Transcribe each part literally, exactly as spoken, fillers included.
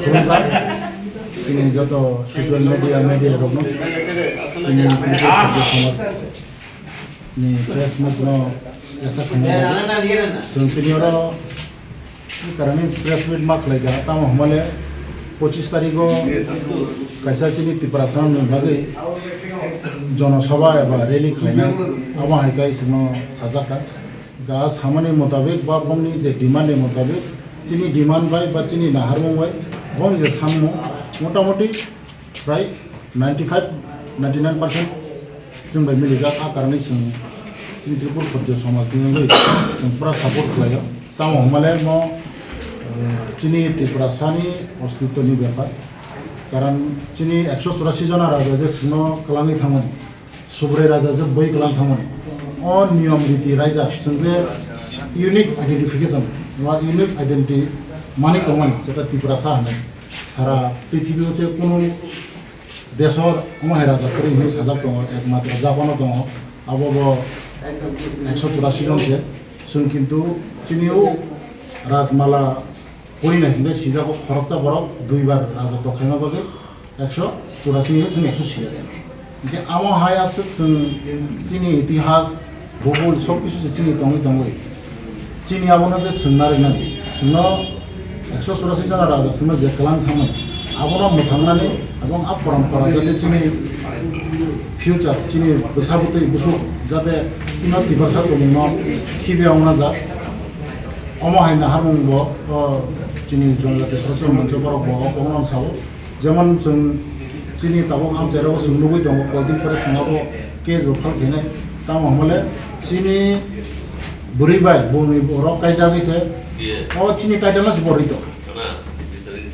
Khulumkha, chini joto social media, media rokno, chini Tripura Kharti Samaj ni press meet no yasa khaina bagwi. Chwng tini oro karani press meet ma khlai kha, tamo hwnmale pochis tarikh o kaisa chini Tiprasa ni bagwi jonosabha eba rally khlainai, abo hai khe chwngno sajak kha. Ga samani motabik ba bongni je demand ni motabik, chini demand bai ba chini naharmung bai bong je samung motamoti prai ninety five, ninety nine percent chwng bai milijak, a karani chwng chini Tripura Kharti Samaj ni wngwi chwng pura support khlaio. Tamo hwnmale mo, eh, chini Tiprasa ni ostitto ni bepar, karon chini ekso churasi jona raja je chwngno kwlangwi thangmani, Subrai raja je boi kwlang thangmani. O niyom riti raida chwng je unique identification ba unique identity manwi tongmani, jeta Tiprasa hinwi. Sara prithibi o je kunu desor omo hai raja kwrwi hinwi sajak tongo, ekmatro Japan o tongo, abo bo ekso churasi jon se. Chwng kintu chini o Rajmala Porinai hingke sijago khoroksa borok duibar raja tokhaima bagwi ekso churasi ni chwng ekso siyasi. Hingke amo hai aswk chwng chini itihas, bhugol sob kisu se chini tongwi tongwi. Chini abono je swngna rinani, chwngno ekso churasi jona raja chwngno je kwlang thangmani, abono mwthangnani, ebong a parampara jate chini future, chini bwsa bwtwi bwswk jate chini Tiprasa tongmungno khibiya wngjak. Omo hai naharmung bo, o, chini Jonjati Social Mancho borok bo o kokno sao. Jemon chwng chini tabuk amchairok chwng nugwi tongo, koidin pore chwng abo case bo file khainai. Tamo hwnmale chini bwrwi bai bumni borok kaijagwi se, o chini title no se bo rwi tong.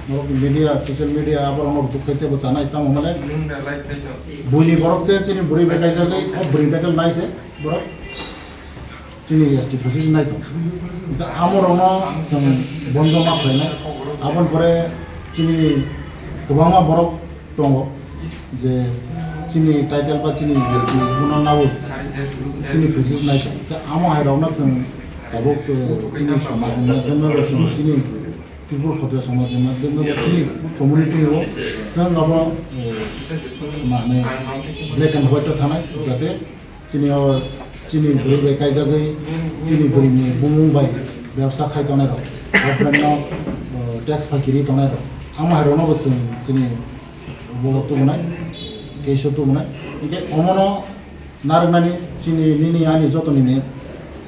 Norok media, social media aborok no rwchuk khai teibo chanai, tamo hwnmale buini borok se chini bwrwi bai kaijagwi o bwrwi title nai se borok. Chini S T facility nai tong. Da amorokno chwng bondo ma khlainai. Aboni pore chini kwbangma borok tongo je chini title ba chini S T bono nawi chini facility nai tong. Da amo hai rokno chwng tabuk, eh, chini somajni madhyome ba chwng chini Tripura Khotiya somajni madhyome ba chini community o chwng abo, eh, manwi black and white o thanai jate Chini o, chini bwrwi bai kaijagwi, chini bwrwini bumung bai bebsa khai tongnai rok, government no, o, tax phaikiri tongnai rok, amo hai rokno bo chwng chini bo tubunai, case o tubunai. Hinkhe omono narwknani chini nini ani joto nini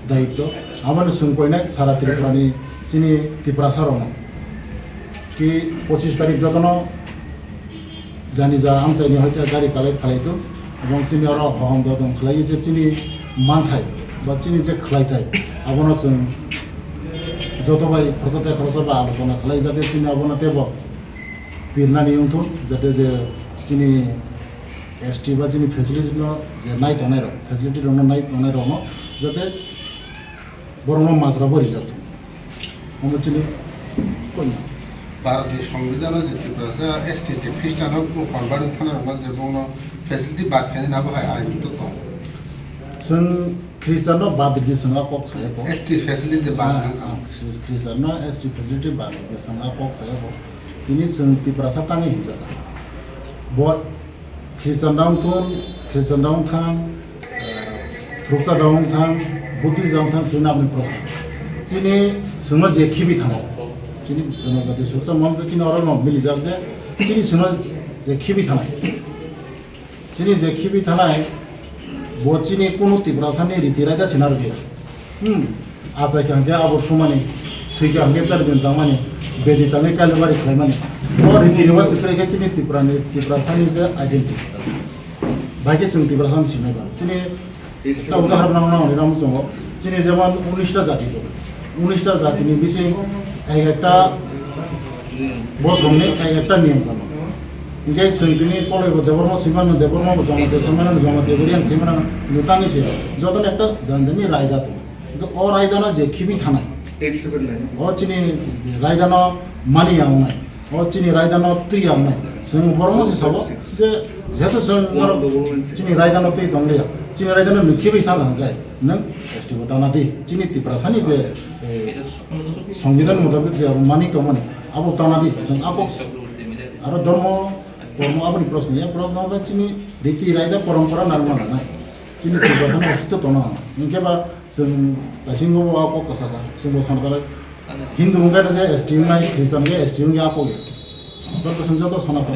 daityo, abono chwng koinai sara Tripura ni chini Tiprasa rokno. Ki pochis tarik jotono jani ja amchaini hoite gari kalai khalai tu, ebong chini oro hohom dodom khlai je chini manthai ba chini je khlai thai, abono chwng joto bai khoroksa tei khoroksa bai alochona khlai jate chini abono tebo pirnani wngthun, jate je chini S T ba chini facilities no je nai tongnai rok, facility rok no nai tongnai rok no jate borokno majra bo rijak thung. Omo chini koima. Bharati Songbidhano je Tiprasa S T je Christian rok bo convert thana rokno je bono facility bad khainai nabo hai ain to tong. Chwng Christian no bad di chwng a kok saya kok. S T facility je bad Ah, khainai. Ah, Christian no S T facility bad di chwng a kok saya kok. Tini chwng Tiprasa tangwi hinjak. Bo Christian rok thun, Christian rok thang, eh, Thuruksa rok thang, Buddhist rok thang, chini aboni prosa. Chini sungno je khibi thang. Chini jonojati suksa mon chini oro no mili jak je, chini sungno je khibi thang. Chini je khibi thanai, bo chini kunu Tiprasa ni riti raida sina rwya. Hmm. Achai kha hwnkhe abo sumani, thwi kha hwnkhe chari din tangmani, bedi tangwi kailubari khlaimani. O riti rewaj se kre khe chini Tiprani, Tiprasani je identity. Bai khe chwng Tiprasani sinai ba. Chini ta udaharon nang nang ram chwngo. Chini jemon unis ta jati dong. Unis ta jatini bising ek ekta bosongni ek ekta niyom kano. Hinkhe chwng tini Kolaibo Debbarma swimano, Debbarmabo Jamatia swimano, Jamatia Bwrwi ang swimano, nutangwi se jotono ekta janjani raida tongo. Hinkhe o raidano je khibi thanai, eight seven nine. O chini raidano mani ya wngnai, o chini raidano twi ya wngnai. Chwng borokno se sabo je jehetu chwng norok chini raidano twi tong liya, chini raidano nung khibi sana hwnkhe nwng S T bo tana di. Chini Tiprasani je, eh, Songbidan mutabik je mani tongmani, Abo tana di, chwng abo aro dhormo, kormo aboni proshno ya, proshno hwnkhe chini riti raida porompora narwkna nangnai. Chini purba sani osito tono. Hinkhe ba chwng taisingo bo abo kok kwchaka, chwng bo sana dalai. Hindu wngkhe no je S T wngnai, Christian khe S T wngya abo ya. Joto chwng joto Sanatan.